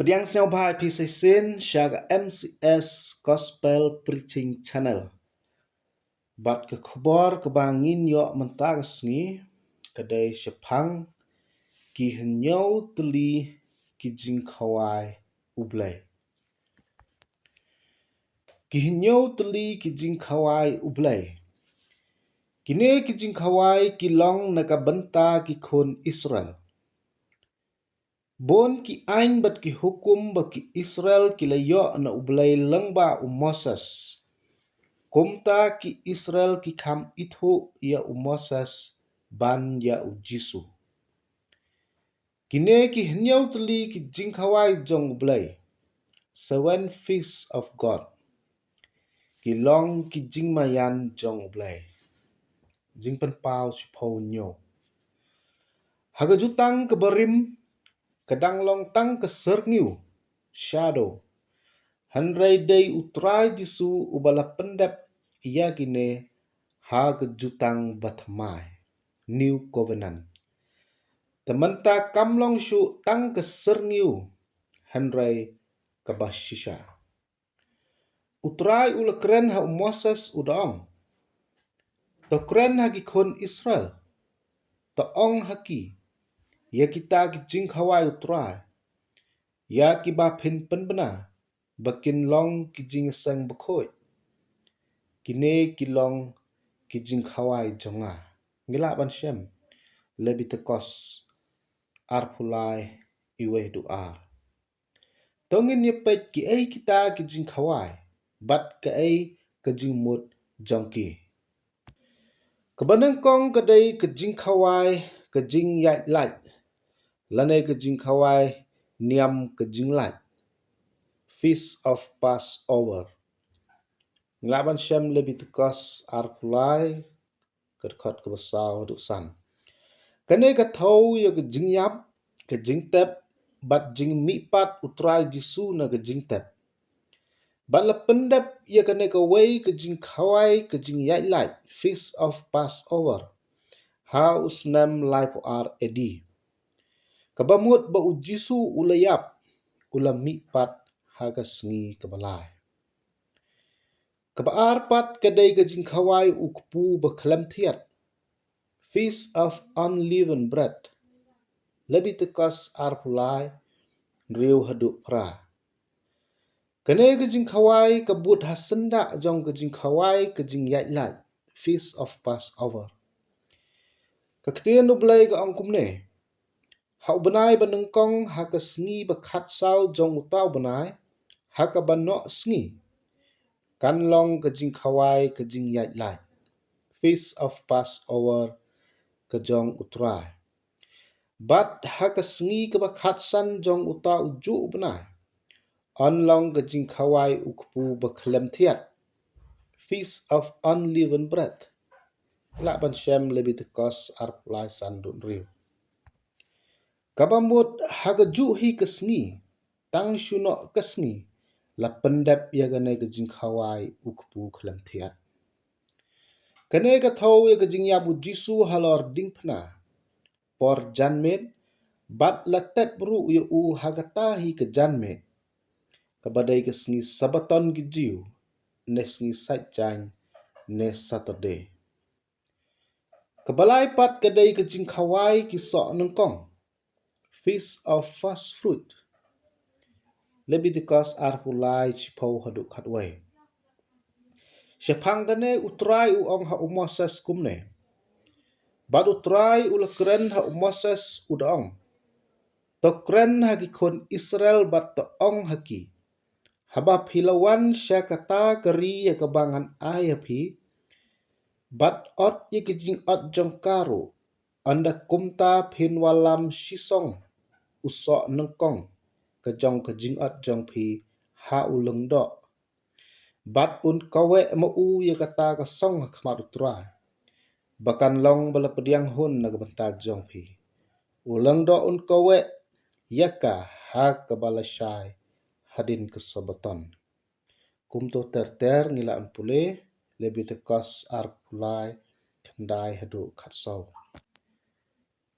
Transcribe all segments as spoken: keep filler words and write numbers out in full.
Pdiang sngewbha ïa phi shisien sha ka M C S Gospel Preaching Channel. Bad ka khubor kaba ngin ïoh mynta ka sngi ka dei shaphang ki hynñiew tylli ki jingkhawai U Blei. Ki hynñiew tylli ki jingkhawai U Blei. Kine ki jingkhawai ki long na ka bynta ki khun Israel. Bun ki aiñ bad ki hukum ba ki Israel ki la ïoh na U Blei lyngba u Moses. Kumta ki Israel ki kham ithuh ïa u Moses ban ïa u Jisu. Kine ki hynñiew tylli ki jingkhawai jong U Blei, Seven Feasts of God, ki long ki jingmaïan jong U Blei. Jingpynpaw shiphew hynñiew. Ha ka jutang kaba rim, ka dang long tang ka syrngiew, shadow. Hynrei dei U Trai Jisu uba la pyndep ïa kine ha ka jutang bathymmai, New Covenant. Te mynta kam long shuh tang ka syrngiew, hynrei kaba shisha. U Trai u la kren ha u Moses u da ong, to kren ha ki khun Israel, to ong ha ki, ïa kita ki jingkhawai U Trai, ïa kiba phin pynbna ba kin long ki jingïaseng bakhuid. Kine ki long ki jingkhawai jong nga. Ngi lah ban shem Lebitikos arphew lai, uwei haduh ar. To ngin ïa peit kiei kita ki jingkhawai bad kaei ka jingmut jong ki. Kaba nyngkong ka dei ka jingkhawai ka jingïaid lait, lane ka jingkhawai niam ka jinglait, Feast of Passover. Ngi lah ban shem Lebitikos arphew lai, ka dkhot kaba saw haduh san. Kane ka thew ïa ka jingïap, ka jingtep bad jingmihpat U Trai Jisu na ka jingtep. Bad la pyndep ïa kane kawei ka jingkhawai ka jingïaid lait, Feast of Passover, ha u snem laiphew ar A D. Kaba mut ba u Jisu u la ïap, u la mihpat ha ka sngi kaba lai. Kaba ar pat ka dei ka jingkhawai u kpu ba khlem thiat, Feast of Unleavened Bread, Lebitikos arphew lai, hynriew haduh phra. Kane ka jingkhawai ka bud ha syndah jong ka jingkhawai ka jingïaid lait, Feast of Passover. Ka ktien U Blei ka ong kumne, ha u bnai ba nyngkong ha ka sngi ba khatsaw jong uta u bnai, ha kaba noh sngi, kan long ka jingkhawai ka jingïaid lait, Feast of Passover, ka jong U Trai. Bad ha ka sngi kaba khatsan jong uta ujuh u bnai, yn long ka jingkhawai u kpu ba khlem thiat, Feast of Unleavened Bread. Lah ban shem Lebitikos arphew lai, san haduh hynriew. Kaba mut ha kajuh hi ka sngi, tang shu noh ka sngi, la pyndep ïa kane ka jingkhawai u kpu khlem thiat. Kane ka thew ïa ka jingïap u Jisu halor diengphna, por janmiet, bad la tep ruh ïa u ha kata hi ka janmiet, kaba dei ka sngi Sabbaton ki Jiw, ne sngi Sait Jaiñ, ne Saturday. Kaba lai pat ka dei ka jingkhawai ki soh nyngkong, Feast of First Fruit, Lebitikos arphew lai, shiphew haduh khatwei. Shaphang kane U Trai u ong ha u Moses kumne. Bad U Trai u la kren ha u Moses u da ong, to kren ha ki khun Israel bad to ong ha ki, haba phi la wan sha kata ka ri ïa kaba ngan ai ha phi, bad ot ïa ki jingot jong ka ruh, ynda kumta phin wallam shisong u soh nyngkong ka jong ka jingot jong phi ha u lyngdoh. Bad un kaweh ma u ïa kata ka song ha khmat U Trai, ba kan long ba la pdiang hun na ka bynta jong phi. U lyngdoh un kaweh ïa ka ha kaba lashai hadien ka Sabbaton. Kumto ter ter ngi lah ban pule, Lebitikos arphew lai, khyndai haduh khatsaw.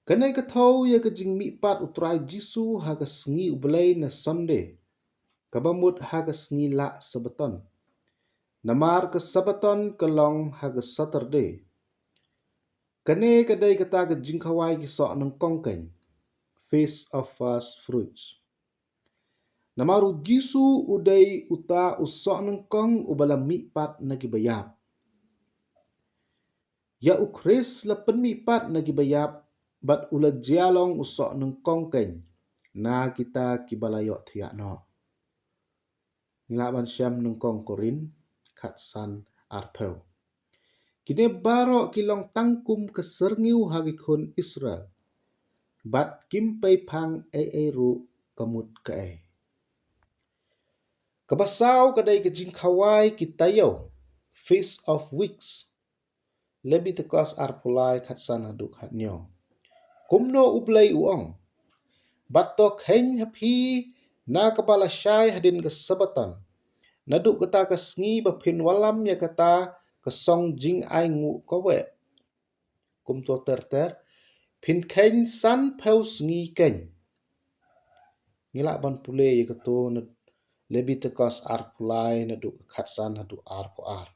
Kane ka thew ïa ka jingmihpat u Trai Jisu ha ka sngi U Blei na Sunday, kaba mut ha ka sngi lah Sabbaton. Namar ka Sabbaton ka long ha ka Saturday. Kane ka dei kata ka jingkhawai ki soh nyngkong keiñ, Feast of First Fruits. Namar u Jisu u dei uta u soh nyngkong uba la mihpat na ki baïap. Ïa u Khrist la pynmihpat na ki baïap, bad u la jia long u soh nyngkong keiñ na kita kiba la ïohthiah noh. Ngi lah ban shem Nyngkong Korinth khatsan arphew. Kine baroh ki long tang kum ka syrngiew ha ki khun Israel, bad kim pei phang ei ei ruh ka mut kaei. Kaba saw ka dei ka jingkhawai ki taïew, Feast of Weeks. Lebitikos arphew lai khatsan haduh khathynñiew. Kumno U Blei u ong: Bad to kheiñ ha phi na kaba lashai hadien ka Sabbaton, naduh kata ka sngi ba phin wallam ïa kata ka song jingainguh kawei. Kumto ter ter, phin kheiñ sanphew sngi keiñ. Ngi lah ban pule ïa kato na Lebitikos arphew lai naduh ka khatsan haduh arphew ar.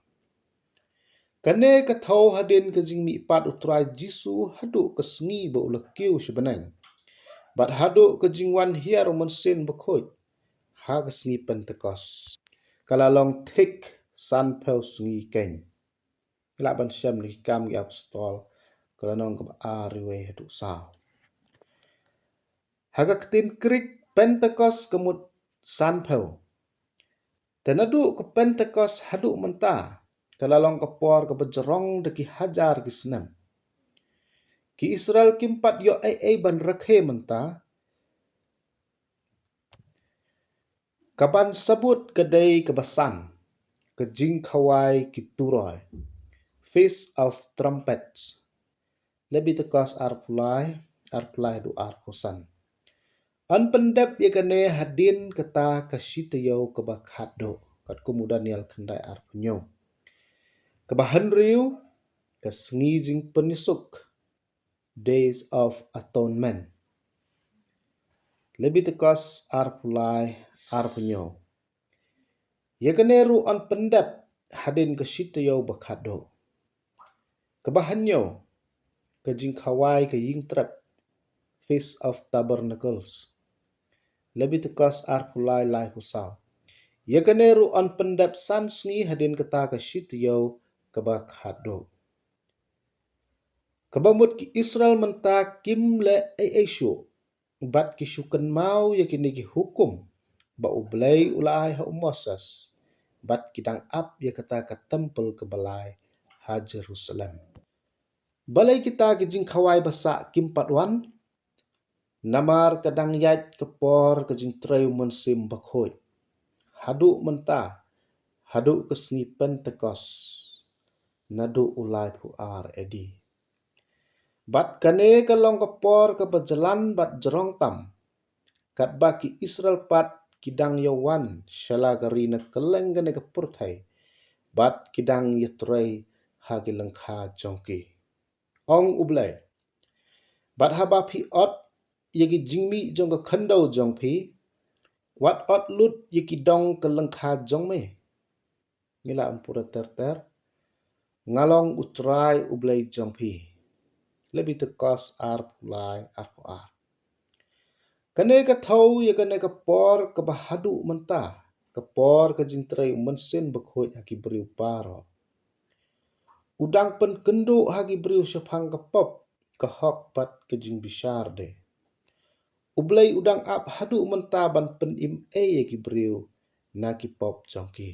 Kane ka thew hadien ka jingmihpat u Trai Jisu haduh ka sngi ba u la kiew sha bneng, bad haduh ka jingwan hiar u Mynsiem Bakhuid ha ka sngi Pentekost. Ka la long thik sanphew sngi keiñ. Ngi lah ban shem na Ki Kam ki Apostol, ka lynnong kaba ar, wei haduh saw. Ha ka ktien Greek, Pentekost ka mut sanphew. Te naduh ka Pentekost haduh mynta, ka la long ka por kaba jrong da ki hajar ki snem. Ki Israel kim pat ïoh ei ei ban rakhe mynta. Kaban sabut ka dei kaba san, ka jingkhawai ki turoi, Feast of Trumpets. Lebitikos arphew lai, arphew lai haduh arphew san. Yn pyndep ïa kane hadien kata ka shi taïew kaba khatduh, katkum u Daniel khyndai arphew hynñiew. Kaba hynriew, ka sngi jingpynïasuk, Days of Atonement. Lebitikos arphew lai, arphew hynñiew. Ïa kane ruh yn pyndep hadien ka shi taïew ba khatduh. Kaba hynñiew, ka jingkhawai ka ïingtrep, Feast of Tabernacles. Lebitikos arphew lai, laiphew saw. Ïa kane ruh yn pyndep san sngi hadien kata ka shi taïew kaba khatduh. Kaba mut ki Israel mynta kim leh ei ei shuh, bad ki shu kynmaw ïa kine ki hukum ba U Blei u la ai ha u Moses, bad ki dang ap ïa kata ka templ kaba lai ha Jerusalem. Balei kita ki jingkhawai ba sah kim pat wan? Namar ka dang ïaid ka por ka jingtrei u Mynsiem Bakhuid. Haduh mynta, haduh ka sngi Pentekost, naduh u laiphew ar A D. Bad kane ka long ka por kaba jlan bad jrong tam, katba ki Israel pat ki dang ïa wan sha la ka ri na kylleng kane ka pyrthei, bad ki dang ïatrei ha ki lyngkha jong ki. Ong U Blei: Bad haba phi ot ïa ki jingmih jong ka khyndew jong phi, wat ot lut ïa ki dong ka lyngkha jong me. Ngi lah ban pule ter ter: Nga long U Trai U Blei jong phi. Lebitikos arphew lai, arphew ar. Kane ka thew ïa kane ka por kaba haduh mynta, ka por ka jingtrei u Mynsiem Bakhuid ha ki briew baroh. U dang pynkynduh ha ki briew shaphang ka pop, ka hok bad ka jingbishar de. U Blei u dang ap haduh mynta ban pynim ei ïa ki briew na ki pop jong ki.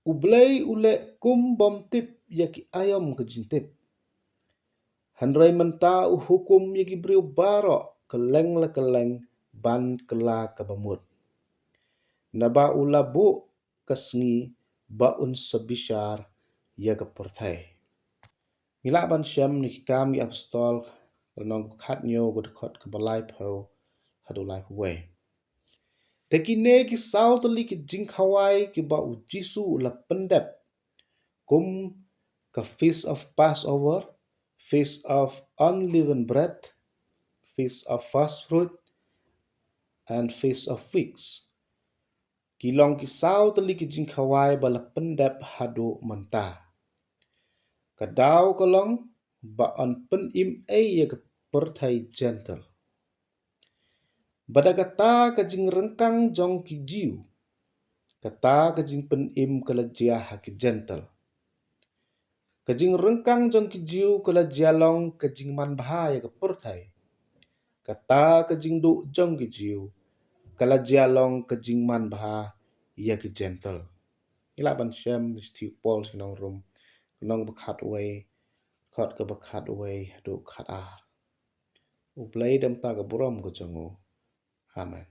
U Blei u leh kum bym tip ïa ki aïom ka jingtip. Hynrei mynta u hukum ïa ki briew baroh kylleng la kylleng ban kylla kaba mut, naba u la buh ka sngi ba un sa bishar ïa ka pyrthei. Ngi lah ban shem na Ki Kam ki Apostol, lynnong kaba khathynñiew, ka dkhot kaba laiphew haduh laiphew wei. Te kine ki saw tylli ki jingkhawai kiba u Jisu u la pyndep, kum ka Feast of Passover, Feast of Unleavened Bread, Feast of First Fruit, and Feast of Weeks. Ki long ki saw tylli ki jingkhawai ba la pyndep haduh mynta. Ka daw ka long ba yn pynim ei ïa ka pyrthei Jentil. Ba da kata ka jingryngkang jong ki Jiw, kata ka jingpynim ka la jia ha ki Jentil. Ka jingryngkang jong ki Jiw ka la jia long ka jingmanbha ïa ka pyrthei. Kata ka jingduh jong ki Jiw ka la jia long ka jingmanbha ïa ki Jentil. Ngi lah ban shem shithi u Paul sha ki nong Rom, lynnong ba khatwei, dkhot kaba khatwei haduh khatar. U Blei da mynta ka burom ka jong u. Amen.